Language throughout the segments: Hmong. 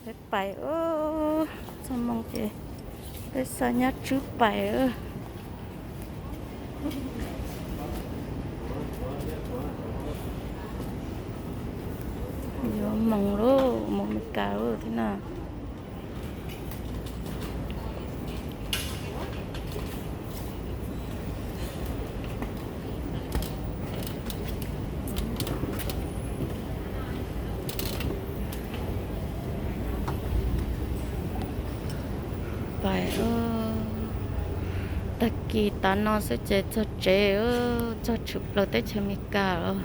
Peb pais, txog moo ces peb xa nyab tswb pais. Yuav moo lauj, mus Meskas lauj thiab na. Pais, tag kis tav no xwb ces txog tsev, txog tshwm plaws teb chaws Amelikas lawm.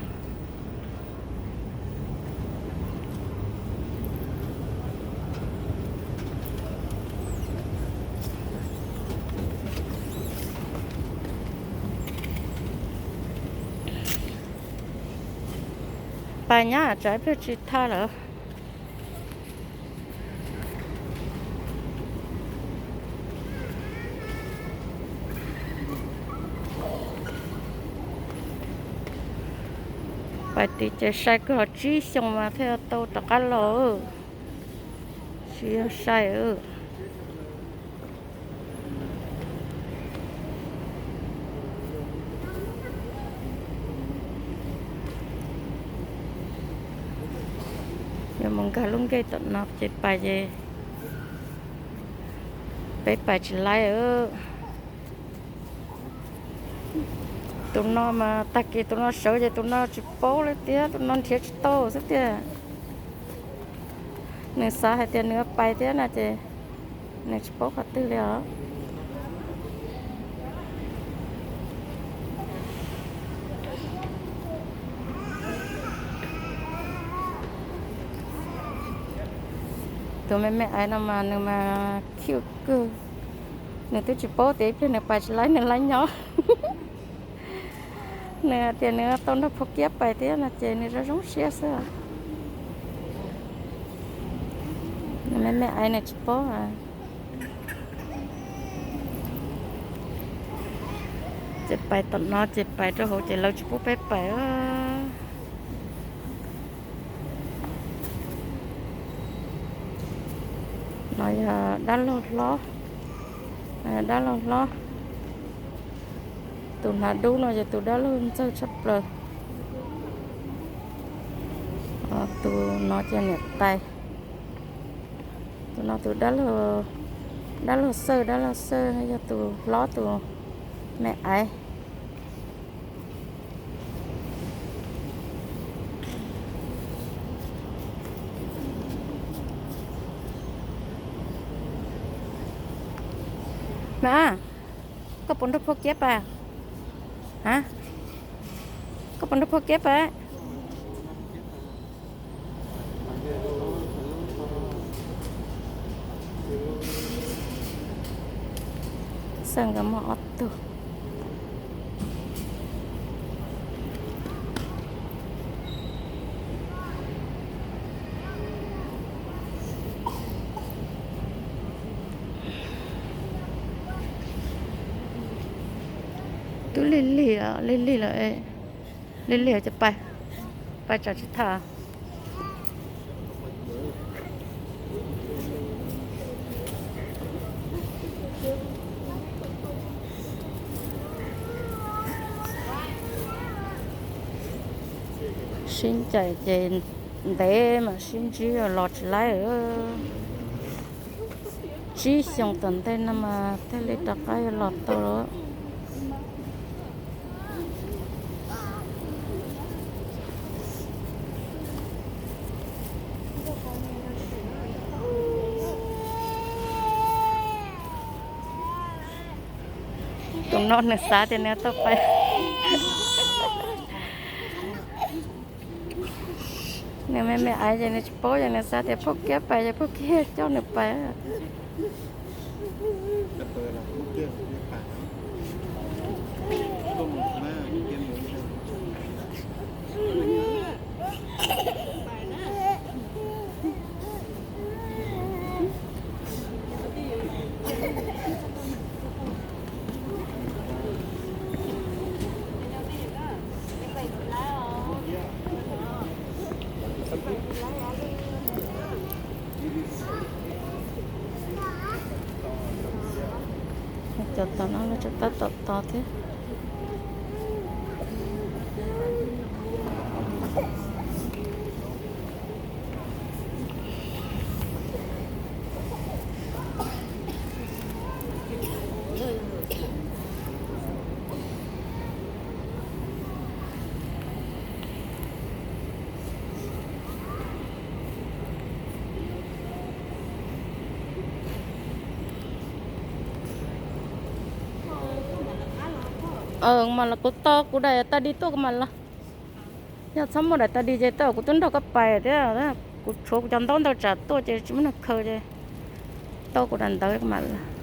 Pais nyab, tsam ib pliag tsis thaj lawm. Pais tid ces sai kawg, tsib xyoos mas thiaj tau rov qab los, tsis yog sai. Yuav mus nkag lub nkej tom no ces pais ces peb pais tsis laib. Tus no mas tag kis tus no sawv ces tus no tsis paub li thiab, tus no nrhiav tsis tau xwb tiag. Nws xav hais tias nws pais thiab no ces nws tsis paub qhov twg li os. Tus me me aiv no mas nws mas cute kawg. Nws twb tsis paub tias ib pliag nws pais tsis laib nws laib nyob. Nws hais tias nws tau nrog phauj Kiab pais thiab no ces nws zoo zoo siab xwb. Nws me me aiv nws tsis paub. Ces pais tom no ces pais rau hauv ces lawv tsis pub peb pais. No yog dab laug hlob, dab laug hlob. Tus hnav dub no yog tus dab laug ntxawg tshaj plaws. Tus no ces niam tais. Tus no tus dab laug xawj, dab laug xawj yog tus hlob tus me aiv. Mas, koj puas nrog phauj Kiab pais? Ha, koj puas nrog phauj Kiab pais? Xawj nkawd muaj ob tug. Twb lig lig, lig lig lawm, lig lig ces pais, pais tsam tsis thaj. Sib ncaim ces ntev mas sib ntsib los tsis laib. Tsib xyoos tom ntej no mas thiaj li rov qab yuav los tau lawm. Tus no nws xav tias nws tau pais. Nws me me aiv ces nws tsis paub, ces nws xav tias phauj Kiab pais ces phauj Kiab coj nws pais. Tom no tseem tab tom tos thiab. Mas los kuv tau kuv daim tag dig tuaj kuv mam los. Yog txhob muaj daim tag dig ces tau kuv twb nrog koj pais thiab. Kuv tshuav kuv cov ntaub ntawd tsam tuaj ces tsis muaj neeg khaws ces tau kuv daim ntawd kuv mam los.